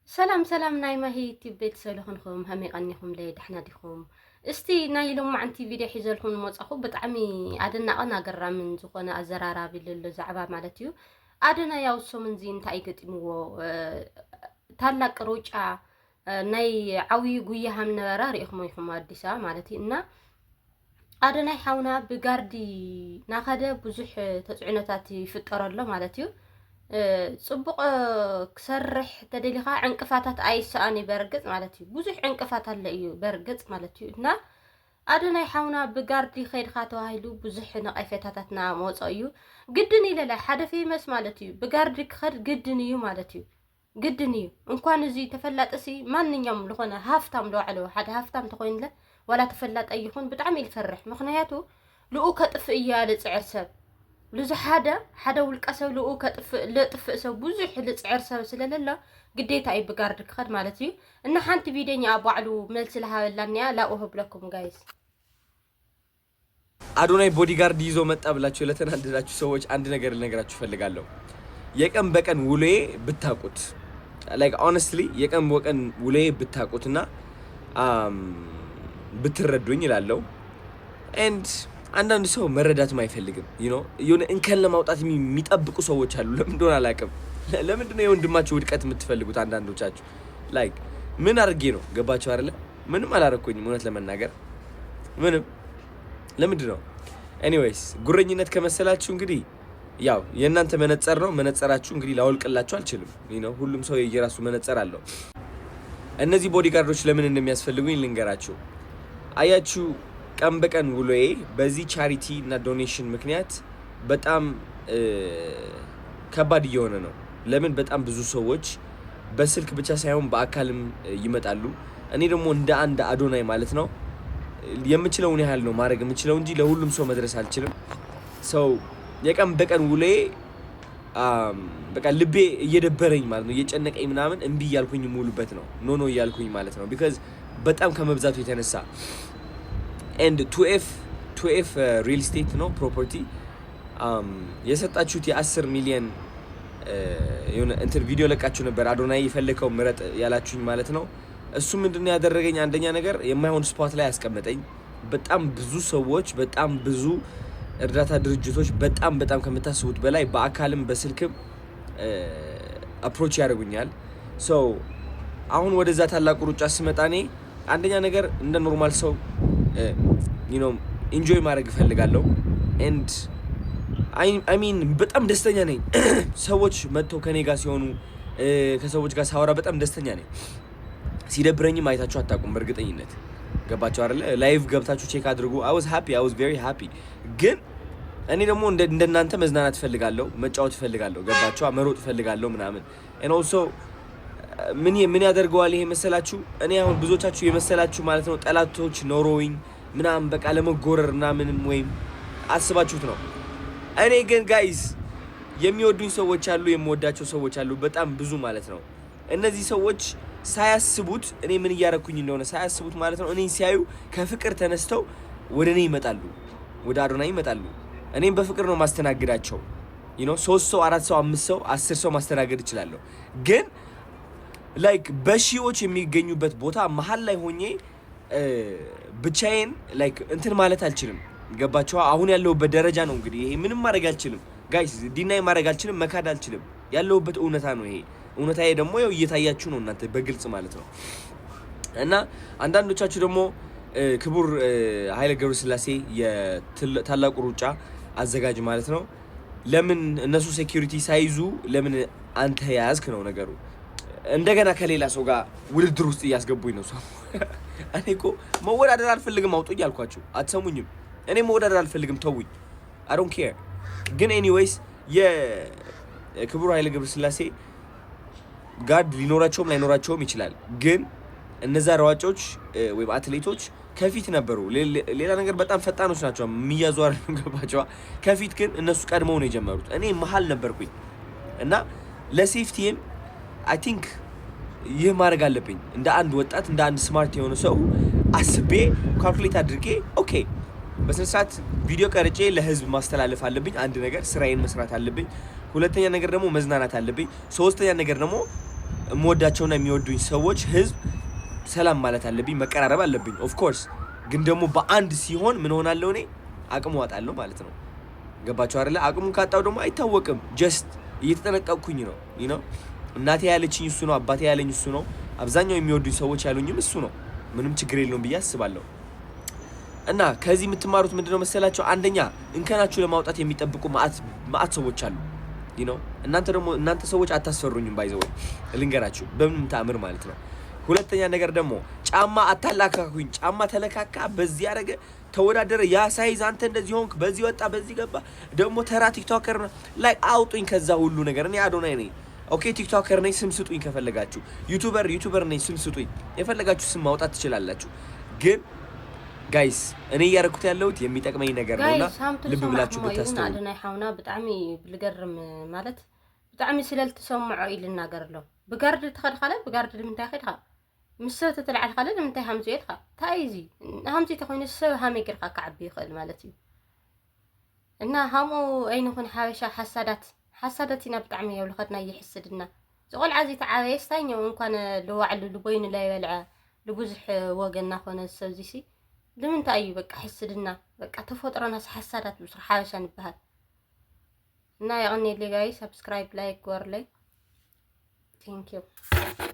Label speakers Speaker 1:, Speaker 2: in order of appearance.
Speaker 1: ሰላም ሰላም ናይ ማሂ ዩቲብ ቤተሰብ ዝኾንኩም፣ ከመይ ቀኒኹም ለይ? ዳሕና ዲኹም? እስቲ ናይ ሎማዓንቲ ቪድዮ ሒዘልኩም ንመፃኹ ብጣዕሚ ኣደናቕን ኣገራምን ዝኾነ ኣዘራራቢ ለሎ ዛዕባ ማለት እዩ። ኣዶናይ ያው ሰሙን እዚ እንታይ እዩ ገጢምዎ? ታላቅ ሩጫ ናይ ዓብዪ ጉያ ሃም ነበረ ሪኢኹሞ ኢኹም ኣዲስ ኣበባ ማለት እዩ። እና ኣዶናይ ሓውና ብ guard ናኸደ ብዙሕ ተፅዕኖታት ይፍጠረሎ ማለት እዩ። ፅቡቅ ክሰርሕ ተደሊኻ ዕንቅፋታት ኣይሰኣን እዩ በርግፅ ማለት እዩ። ብዙሕ ዕንቅፋት ኣለ እዩ በርግፅ ማለት እዩ። እና ኣዶናይ ሓውና ብ guard ከይድካ ተባሂሉ ብዙሕ ነቐፌታታት ናመፆ እዩ። ግድን ኢለለ ሓደ famous ማለት እዩ ብ guard ክኸድ ግድን እዩ ማለት እዩ፣ ግድን እዩ። እንኳን እዚ ተፈላጢ ሲ ማንኛውም ዝኾነ ሃፍታም ለባዕሉ ሓደ ሃፍታም ተኮይኑለ ዋላ ተፈላጣ ይኹን ብጣዕሚ እዩ ዝፈርሕ። ምክንያቱ ልኡ ከጥፍእ እያ ልፅዕር ሰብ ልዙ ሓደ ሓደ ውልቀ ሰብ ልኡ ከጥፍእ ለጥፍእ ሰብ ብዙሕ ልፅዕር ሰብ ስለለሎ ግዴታ እዩ ብ guard ክኸድ ማለት እዩ። እና ሓንቲ ቪድዮኛ ኣብ ባዕሉ መልሲ ዝሃበላ እኒኣ ላብኡ ህብለኩም guys።
Speaker 2: አዶናይ bodyguard ይዞ መጣ ብላችሁ ለተናደዳችሁ ሰዎች አንድ ነገር ልነግራችሁ እፈልጋለሁ። የቀን በቀን ውሎዬ ብታቁት፣ like honestly የቀን በቀን ውሎዬ ብታቁትና ብትረዱኝ እላለሁ። And አንዳንድ ሰው መረዳትም አይፈልግም። የሆነ እንከን ለማውጣት የሚጠብቁ ሰዎች አሉ። ለምን እንደሆነ አላውቅም። ለምንድን ነው የወንድማችሁ ውድቀት የምትፈልጉት? አንዳንዶቻችሁ like ምን አድርጌ ነው? ገባችሁ አይደለ? ምንም አላረኩኝም፣ እውነት ለመናገር ምንም። ለምንድን ነው? Anyways ጉረኝነት ከመሰላችሁ እንግዲህ ያው የእናንተ መነጸር ነው። መነጸራችሁ እንግዲህ ላወልቅላችሁ አልችልም። ሁሉም ሰው የየራሱ መነጸር አለው። እነዚህ bodyguard ኦች ለምን እንደሚያስፈልጉኝ ልንገራችሁ። አያችሁ፣ ቀን በቀን ውሎዬ በዚህ charity እና donation ምክንያት በጣም ከባድ እየሆነ ነው። ለምን? በጣም ብዙ ሰዎች በስልክ ብቻ ሳይሆን በአካልም ይመጣሉ። እኔ ደግሞ እንደ አንድ አዶናይ ማለት ነው የምችለውን ያህል ነው ማድረግ የምችለው እንጂ ለሁሉም ሰው መድረስ አልችልም። So የቀን በቀን ውሎዬ በቃ ልቤ እየደበረኝ ማለት ነው፣ እየጨነቀኝ ምናምን እምቢ እያልኩኝ የምውልበት ነው፣ no no እያልኩኝ ማለት ነው። Because በጣም ከመብዛቱ የተነሳ። And 2F real estate ነው property የሰጣችሁት የ10 ሚሊየን የሆነ እንትን ቪዲዮ ለቃችሁ ነበር። አዶናይ የፈለከው ምረጥ ያላችሁኝ ማለት ነው። እሱ ምንድነው ያደረገኝ? አንደኛ ነገር የማይሆን spot ላይ ያስቀመጠኝ። በጣም ብዙ ሰዎች፣ በጣም ብዙ እርዳታ ድርጅቶች በጣም በጣም ከምታስቡት በላይ በአካልም በስልክም approach ያደርጉኛል። So አሁን ወደዛ ታላቁ ሩጫ ስመጣ እኔ አንደኛ ነገር እንደ normal ሰው enjoy ማድረግ እፈልጋለሁ። And I mean በጣም ደስተኛ ነኝ። ሰዎች መጥተው ከኔ ጋር ሲሆኑ፣ ከሰዎች ጋር ሳወራ በጣም ደስተኛ ነኝ። ሲደብረኝም አይታችሁ አታውቁም። በእርግጠኝነት ገባችሁ አይደለ? Live ገብታችሁ check አድርጉ። I was happy, I was very happy። ግን እኔ ደግሞ እንደናንተ መዝናናት እፈልጋለሁ፣ መጫወት እፈልጋለሁ። ገባችሁ? መሮጥ እፈልጋለሁ ምናምን። And also ምን ምን ያደርገዋል ይሄ መሰላችሁ? እኔ አሁን ብዙዎቻችሁ የመሰላችሁ ማለት ነው ጠላቶች ኖሮኝ ምናምን በቃ ለመጎረር ምናምንም ወይም አስባችሁት ነው። እኔ ግን guys የሚወዱኝ ሰዎች አሉ፣ የምወዳቸው ሰዎች አሉ፣ በጣም ብዙ ማለት ነው። እነዚህ ሰዎች ሳያስቡት እኔ ምን እያረኩኝ እንደሆነ ሳያስቡት ማለት ነው እኔን ሲያዩ ከፍቅር ተነስተው ወደ እኔ ይመጣሉ፣ ወደ አዶናይ ይመጣሉ። እኔም በፍቅር ነው ማስተናግዳቸው። ሶስት ሰው፣ አራት ሰው፣ አምስት ሰው፣ 10 ሰው ማስተናገድ እችላለሁ። ግን like በሺዎች የሚገኙበት ቦታ መሀል ላይ ሆኜ ብቻዬን like እንትን ማለት አልችልም። ገባችኋ? አሁን ያለሁበት ደረጃ ነው እንግዲህ ይሄ። ምንም ማድረግ አልችልም guys፣ deny ማድረግ አልችልም፣ መካድ አልችልም። ያለሁበት እውነታ ነው ይሄ። እውነታዬ ደግሞ ያው እየታያችሁ ነው እናንተ በግልጽ ማለት ነው። እና አንዳንዶቻችሁ ደግሞ ክቡር ኃይለ ገብረስላሴ የታላቁ ሩጫ አዘጋጅ ማለት ነው፣ ለምን እነሱ security ሳይዙ ለምን አንተ ያዝክ ነው ነገሩ። እንደገና ከሌላ ሰው ጋር ውድድር ውስጥ እያስገቡኝ ነው ሰው። እኔ እኮ መወዳደር አልፈልግም፣ አውጡኝ አልኳችሁ፣ አትሰሙኝም። እኔ መወዳደር አልፈልግም፣ ተውኝ። I don't care። ግን anyways የክቡር ኃይለ ገብረስላሴ guard ሊኖራቸውም ላይኖራቸውም ይችላል። ግን እነዛ ሯጮች ወይም አትሌቶች ከፊት ነበሩ። ሌላ ነገር በጣም ፈጣኖች ናቸው፣ የሚያዙ አይደለም፣ ገባቸዋ። ከፊት ግን እነሱ ቀድመው ነው የጀመሩት። እኔ መሀል ነበርኩኝ እና ለ safety ም I think ይህ ማድረግ አለብኝ። እንደ አንድ ወጣት፣ እንደ አንድ smart የሆነ ሰው አስቤ calculate አድርጌ okay በስነ ስርዓት ቪዲዮ ቀርጬ ለህዝብ ማስተላለፍ አለብኝ። አንድ ነገር ስራዬን መስራት አለብኝ። ሁለተኛ ነገር ደግሞ መዝናናት አለብኝ። ሶስተኛ ነገር ደግሞ የምወዳቸውና የሚወዱኝ ሰዎች ህዝብ ሰላም ማለት አለብኝ፣ መቀራረብ አለብኝ። Of course ግን ደግሞ በአንድ ሲሆን ምን ሆናለሁ እኔ? አቅሙ አጣለሁ ማለት ነው። ገባችሁ አይደለ? አቅሙን ካጣው ደግሞ አይታወቅም። Just እየተጠነቀቅኩኝ ነው። እናቴ ያለችኝ እሱ ነው። አባቴ ያለኝ እሱ ነው። አብዛኛው የሚወዱኝ ሰዎች ያሉኝም እሱ ነው። ምንም ችግር የለውም ብዬ አስባለሁ። እና ከዚህ የምትማሩት ምንድነው መሰላችሁ? አንደኛ እንከናችሁ ለማውጣት የሚጠብቁ ማአት ሰዎች አሉ። እናንተ ደግሞ እናንተ ሰዎች አታስፈሩኝም። By the way ልንገራችሁ በምንም ተአምር ማለት ነው። ሁለተኛ ነገር ደግሞ ጫማ አታላካኩኝ። ጫማ ተለካካ፣ በዚህ ያደረገ ተወዳደረ፣ ያ size አንተ እንደዚህ ሆንክ፣ በዚህ ወጣ፣ በዚህ ገባ። ደግሞ ተራ TikToker ላይ አውጡኝ ከዛ ሁሉ ነገር። እኔ አዶናይ ነኝ። Okay፣ TikToker ነኝ፣ ስም ስጡኝ። ከፈለጋችሁ YouTuber ነኝ፣ ስም ስጡኝ። የፈለጋችሁ ስም ማውጣት ትችላላችሁ። ግን guys እኔ እያደረኩት ያለሁት የሚጠቅመኝ ነገር ነውና ልብ ብላችሁ ብታስተውሉ።
Speaker 1: ኣዶናይ ሓውና ብጣዕሚ ብልገርም ማለት ብጣዕሚ ስለልትሰምዖ እዩ ልናገር ኣሎ። ብጋርዲ ትኸድ ካለ ብጋርዲ ንምንታይ ከድካ? ምስ ሰብ ተተላዓል ካለ ንምንታይ ሃምዚ የትካ? እንታይ እዩ እዚ? ሃምዚ ተኮይኑ ሰብ ሃመይ ጌርካ ክዓቢ ይኽእል ማለት እዩ? እና ሃምኡ ኣይንኹን ሓበሻ። ሓሳዳት ሓሳዳት ኢና ብጣዕሚ። የብሉ ከድና ይሕስድና እዚ ቆልዓ እዚ ተዓበየ ስታኛው እንኳን ልዋዕሉ ልቦይኑ ላይበልዐ ልብዙሕ ወገን እናኾነ ሰብ እዚ ሲ ንምንታይ እዩ? በቃ ሕስድና፣ በቃ ተፈጥሮናስ ሓሳዳት ብስሩ ሓበሻ ንበሃል። እና የቐኒየለይ guys፣ subscribe like ግበሩለይ። Thank you.